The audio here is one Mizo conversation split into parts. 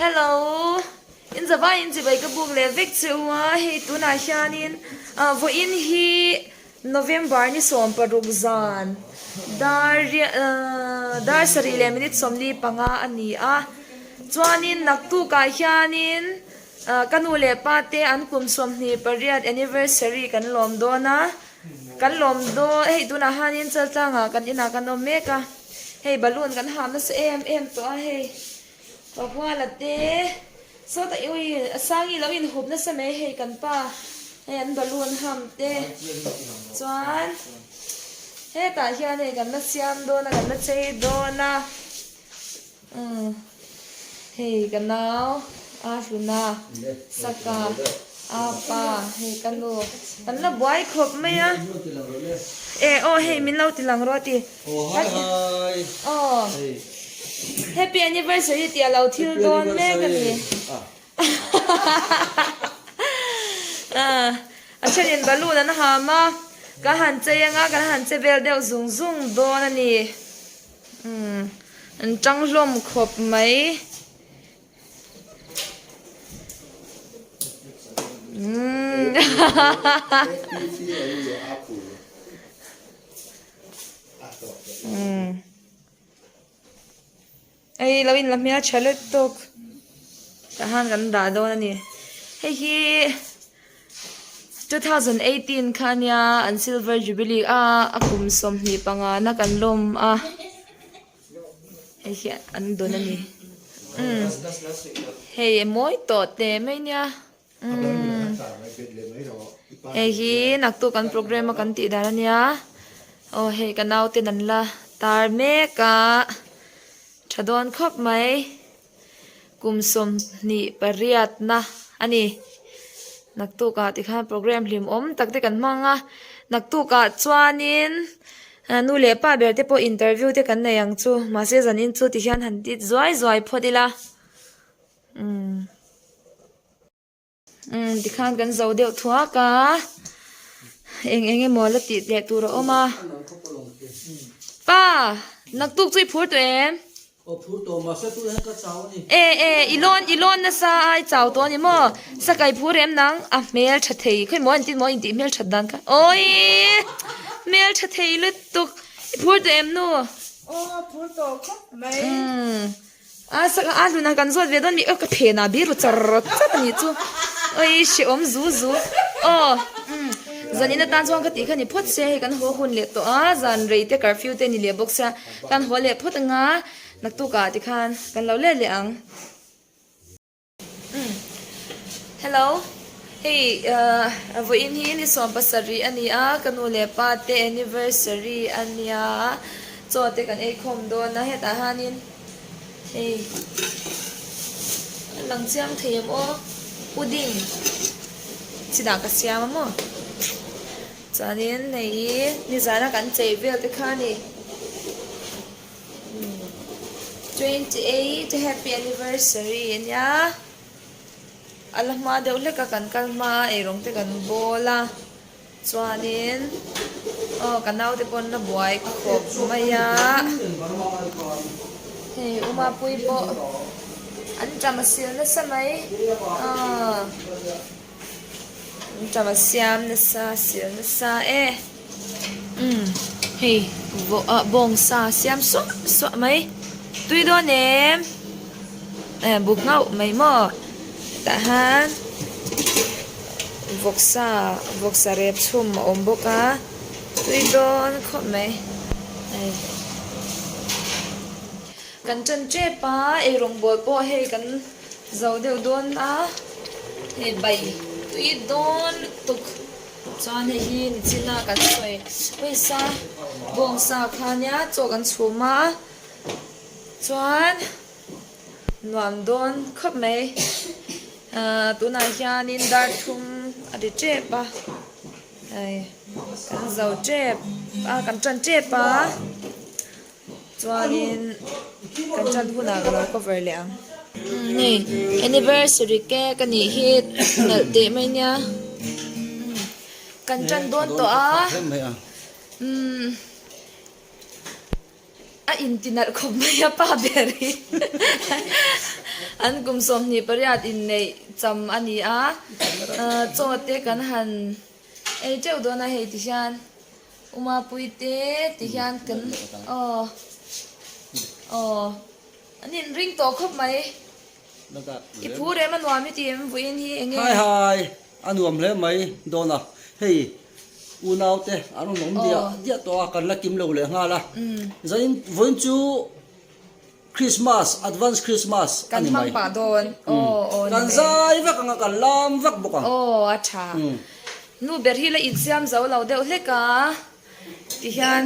Hello in zavai in chibai ka buk leh vek che u a hei tunah hianin ah vawiin hi November ni 16 zan dar ah dar sarih leh minute 45 a ni a chuanin naktukah hianin ah ka nu leh pa te an kum 28 anniversary kan lawm dawn a kan lawm dawn hei tunah hianin chaltlangah kan inah kan awm mek a hei balloon kan ham nasa em em tawh a hei. Ka huala te sawta i ui a sangi lo in hup nasa mai hei kan pa hei an balloon ham te chuan hetah hian hei kan la siam dawn a kan la chei dawn a umm hei ka nau a hluna saka a pa hei ka nu kan la buai khawp mai a e aw hei min lo ti lang rawh a ti. Aw happy anniversary tih a lo thil dawn mek a ni. A thenin balloon an ham a, ka han chei anga kan han che vel deuh zung zung dawn a ni. An tang hlawm khawp mai. Hei lo in la hmel tha let tawk tah han kan dah dawn a ni hei hi 2018 kha ania an silver jubilee a a kum 25 na kan lawm a hei hi an dawn a ni hei a mawi tawh teh mai nia. Umm hei hi naktuk kan program a kan tih dan ania aw hei ka nauten an la tar mek a tha dawn khawp mai kum 28 na a ni naktuk ah tikhan program hlim awm tak te kan hmang a naktuk ah chuanin nu leh pa ber te pawh interview te kan nei ang chu mahse zanin chu tihian han ti zuai zuai phawt ila. Umm umm tikhan kan zo deuh thuak a eng eng emaw la tih leh tur a awm a pa naktuk chu i phur tawh em e e i lawn i lawn nasa a i chau tawh a ni maw sakai phur em nang a hmel tha thei khawi maw an tin maw intih hmel that dan kha awii hmel tha thei lutuk i phur tawh em nu aw phur tawh khawp mai umm. A sak a hlun a kan zawt ve dawn mi aw ka phen a biru char chat a nih chu oi hrehawm zu zu aw umm zan in atan chuan ka tih kha ni phawt se hei kan haw hun leh tawh a zan rei te curfew te ni leh bawk sia kan haw leh phawt anga naktuk ah tikhan kan lo let leh ang. Hello hei vawiin hi ni 17 a ni a ka nu leh pa te anniversary a nia chaw te kan ei khawm dawn a hetah hianin hei a lang chiang thei em aw pudding chi dah ka siam a maw chuanin hei hi nizana kan chei vel te kha a ni. 28 happy anniversary a nia a la hma deuh hlek a kan kal hma a eirawng te kan bawl a chuanin aw ka naute pawn la buai khawp mai a hei Umapui pawh an ṭam a sil nasa mai aw an ṭam a siam nasa a sil nasa e. Umm hei ah bawngsa siam suah suah mai tui dawn em eh buk nghauh mai maw tah hian vawksa vawksa rep chhum a awm bawk a tui dawn khawp mai hei kan ṭan ṭep a eirawng bawl pawh hei kan zo deuh dawn a hei bai tui dawn lutuk. Chuan hei hi nichina kan sawi pawisa bawngsa kha nia chaw kan chhum a chuan nuam dawn khawp mai ahh tunah hianin dar thum a ri tep a hei kan zo tep a kan tan tep a. Chuanin kan tan hunah ka lo cover leh ang. Hei anniversary cake a nih hi nalh teh mai nia. Kan tan dawn tawh a. Umm. A intinalh khawp mai a pa ber hi. An kum 28 inneih cham a ni a, chaw te kan han ei teuh dawn a hei ti hian Umapui te ti hian kan aw aw an inring tawh khawp mai. I phur em a nuam i ti em vawiin hi enge? Hai hai, a nuam hle mai dawn a, hei unau te an rawn awm diah diah tawh a, kan la kim lo leh nghal a, zain vawiin chu Christmas, advance Christmas a ni mai. Kan hmang pah dawn, aw aw ni Kan zai vak ang a, kan lam vak bawk ang. Aw a tha, nu ber hi la insiam zo lo deuh hlek a. Tihian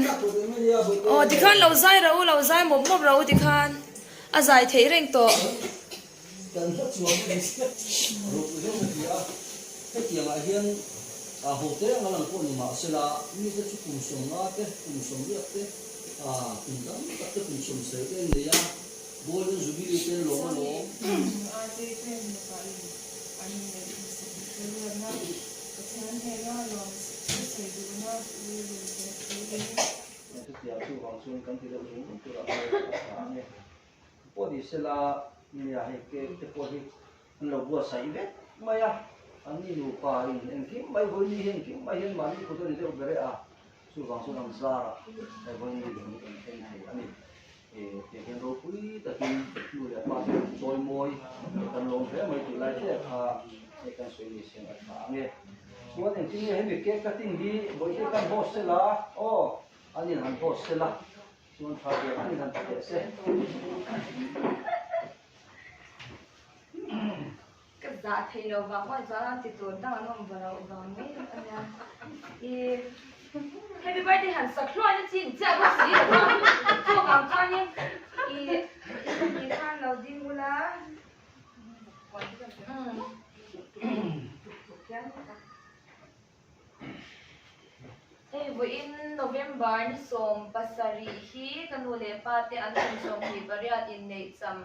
aw tikhan lo zai ro lo zai mawp mawp ro tikhan a zai theih reng tawh. Kan hla chuan a ni ropui hle mai tia hetiangah hian a ho te anga lang pawh ni mah sela mite chu kum 50 te kum 80 te kum tam tak te kum 70 te an nei a Golden Jubilee te lawm alawm. Pathian hnena lawm sawi duhna rilru te pu in. Chutiang chuvang chuan kan ti deuh zung zung turah nge a tha ang e. Pawh ni sela nia hei cake te pawh hi an lo buatsaih vek mai a, an ni nupa in engkim mai vawiin hi engkim mai hian mahni kut a ni deuh ber e a, chuvang chuan an zarah hei vawiin ni hi kan thleng thei a ni. Tiang hian ropui takin nu leh pa te kan chawi mawi kan lawm hle mai tih lai te kha hei kan sawi ni siam a tha ang e. Chuan engtin nge hemi cake cutting hi bawihte kan host sela aw an in han host sela chuan tha ber an in han ti teh se. Ka zah theih loh vang pawh chuan a ti tur dang an awm va loh vang mai a nia. I Happy birthday han sak hluai na chin chiah bawk si lo va. Chuvang chuanin i i khan lo ding ula. Hei vawiin November ni 17 hi ka nu leh pa te an kum 28 inneih cham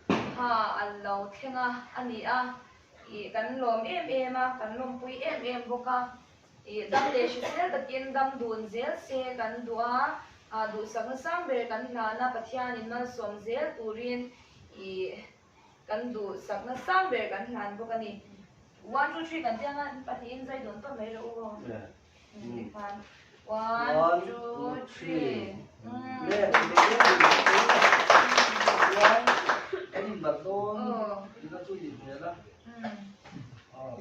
kha an lo thleng a a ni a, ih kan lawm em em a, kan lawmpui em em bawk a, ih dam leh hrisel takin dam dun zel se kan duh a, ah duhsakna sang ber kan hlan a, Pathianin malsawm zel turin ih Kan duhsakna sang ber kan hlan bawk a ni. One, two, three kan tia nga pahnihin zai dawn tawp mai rawh u aw. Tikhan one, two, three. Kan inbarh dawn ila chu nih hmel a.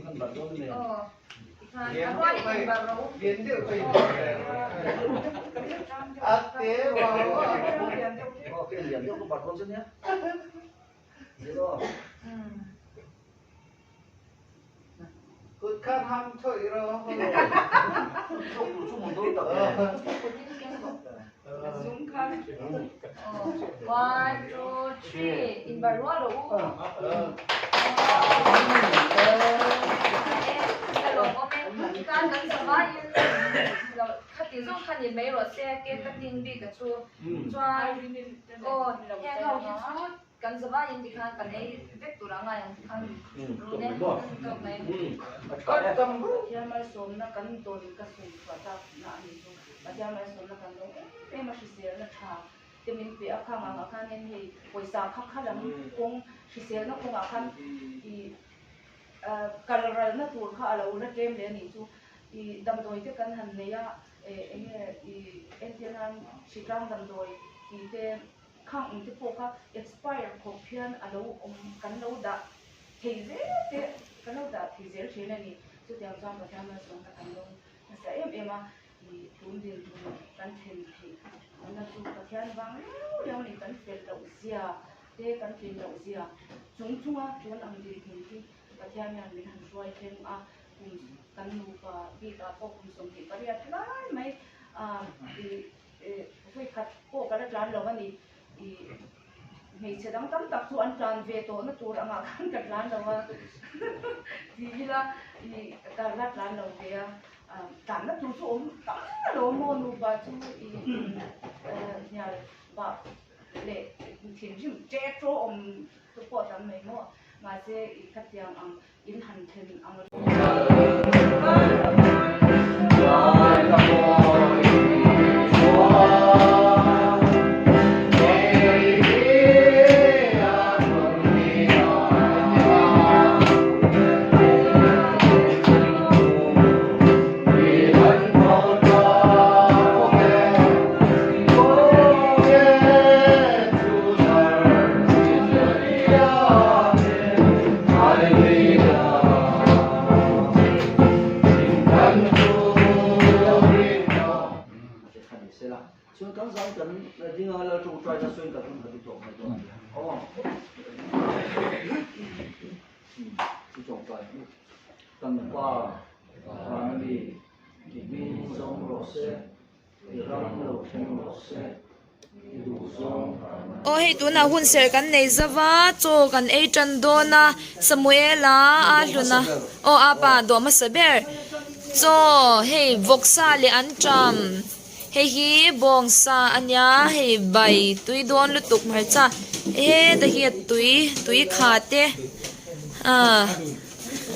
Kan barh dawn nen. Tikhan a rualin inbarh rawh u. Aw ka inlian deuh ka barh dawn che nia. Kut kha ham thawih rawh. One, two, three. In bar rual rawh u. Ka lawm awm e. Kan kan zavaiin khati zawng kha ni mai rawh se cake cutting bik a chu. Chuan aw heng ho hi chu kan zavaiin tikhan kan ei vek tur a ngai ang tikhan run e tawk mai. Pathian malsawmna kan dawn ka sawi chhuah tak na a ni chu. Pathian malsawmna kan dawng em em a hriselna tha te min pe a khang ang ah khanin hei pawisa kha kha lam kawng hriselna kawngah khan ih kal ralna tur kha a lo la tlem leh a nih chu. Ih damdawi te kan han nei a. Eng nge i entir nan hritlang damdawi tih te khang ang te pawh kha expire khawp hian a lo awm kan lo dah thei zel te kan lo dah thei zel thin a ni. Chutiang chuan Pathian malsawmna kan lo nasa em em a, i tun dinhmun kan thlen theih na chu Pathian vang riau riau a ni kan fel loh zia te kan tlin loh zia chung chunga tun ang dinhmun hi Pathian hian min han hruai thleng a. Kum kan nupa bikah pawh kum 28 lai mai i vawi khat pawh ka la tlan lo a ni. I hmeichhe dang tam tak chu an tlan ve tawhna tur angah khan ka tlan lo a ti ila i ka la tlan lo ve a. Tlanna tur chu awm tam lo maw nupa chu i hnial bah leh thinrim ṭe ṭaw awm te pawh tam mai maw. Mahse i khatiang ang In han then ang ding anga lal tawngtai na sawiin kan hun kan ti tawp mai dawn a ni. Aw. I tawngtai ang u. Kan Pa, Van ami, i hming zawng rawh se, i ram lo thleng rawh se, i duh zawng Aw hei tunah hun serh kan nei zauh a, chaw kan ei tan dawn a, Samuela a hlun a, aw a pa dawh hmasa ber, chaw hei vawksa leh anṭam. Hei hi bawngsa a nia hei bai tui dawn lutuk hmarcha heta hi a tui tui kha te ah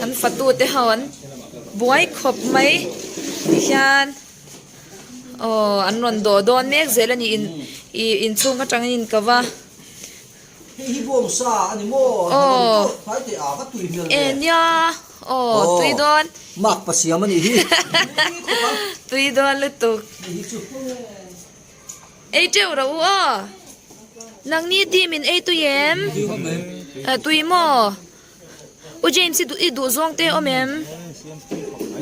an fatu te ho an buai khawp mai tihian aw an rawn dawh dawn mek zel a ni in ih inchhung atangin in ko va. Hei hi bawngsa a ni maw? Aw. Hnai teh a, ka tui hmel ve. E nia, aw tui dawn. Mak pa siam a nih hi. Tui khawp a. Tui dawn lutuk. Hei hi chu. Ei teuh rawh u aw. Nangni team in ei tui em? Tui khawp mai. Tui maw? U James i i duh zawng te awm em?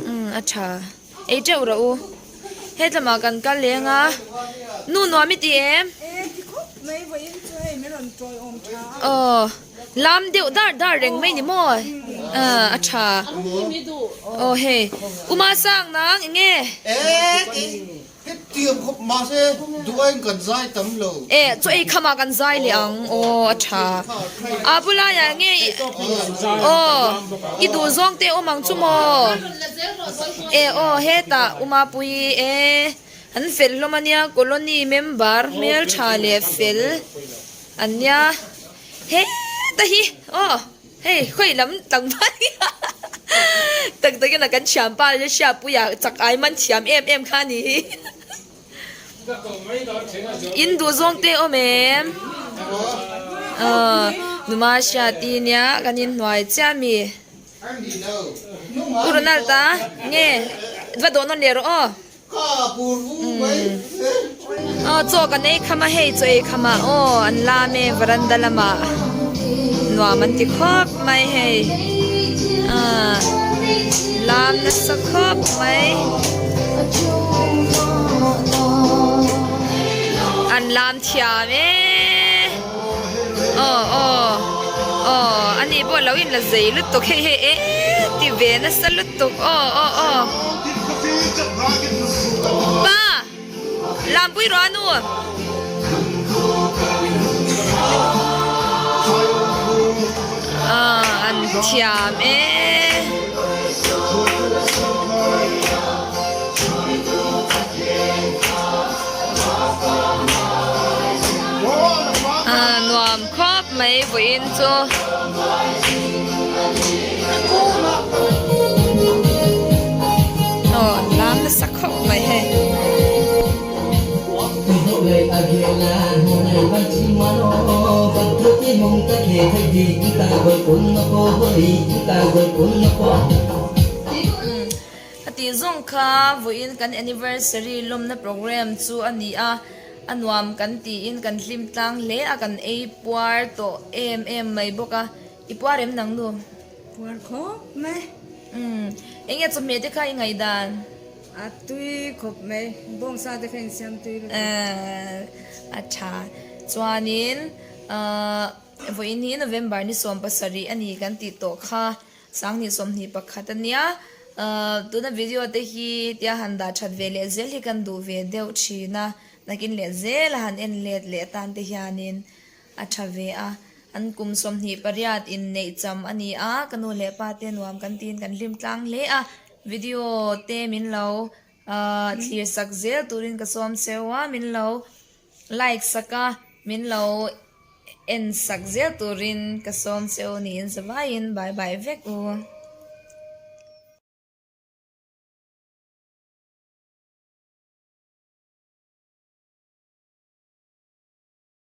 Umm a tha. Ei teuh rawh u. Hetlamah kan kal leng a. Nu nuam i ti em? Aw lam deuh dar dar reng mai ni maw? A tha. Aw hei. U Masang nang eng nge? Hetiang khawp mahse duh aiin kan zai tam lo. E, chaw ei khamah kan zai leh ang. Aw, a tha. A bulaiah nge aw, i duh zawng te awm ang chu maw? E aw, hetah Umapui e, an fel hlawm a nia, colony member hmeltha leh fel an nia. Heta hi aw. Hei khawi lam tlangval hi tak takin a kan thianpa leh hriatpuia chak ai man thiam em em kha a ni hi. In duh zawng te awm em? Aw numa hriat i nia kan inhnuai chiah a mi. U Ronald a nge va dawh nawn leh rawh aw. Aw chaw kan ei kham a hei chaw ei kham ah aw an lam e varanda lamah nuam an ti khawp mai hei ah lam nasa khawp mai an lam thiam e aw aw aw ani pawh lo in la zei lutuk hei hei e ti ve nasa lutuk aw aw aw. Pa! Lampui rawh a nu! Ah, an thiam e. Ah, nuam khawp mai vawiin chu. Aw lam nasa khawp mai hei. A tih zawng kha vawiin kan anniversary lawmna program chu a ni a, a nuam kan tiin kan hlim tlang hle a, kan ei puar tawh em em mai bawk a. I puar em nang nu? Puar khawp mai. Umm, enge chawhmeh te kha i ngaihdan? A tui khawp mai, bawngsa te kha insiam tui lutuk. Ehh, a tha. Chuanin, ahh, vawiin hi November ni 17 a ni kan tih tawh kha, Sanghnih 21 a nia. Ahh, tuna video te hi tia han dah that ve leh zel hi kan duh ve deuh thin a, nakin leh zel a han en let leh tan te hianin a tha ve a. An kum 28 inneih cham a ni a, ka nu leh pa te nuam kan tiin kan hlim tlang hle a, video te min lo thlir sak zel turin ka sawm cheu a, min lo like sak a, min lo en sak zel turin ka sawm cheu niin zavaiin bye bye vek u.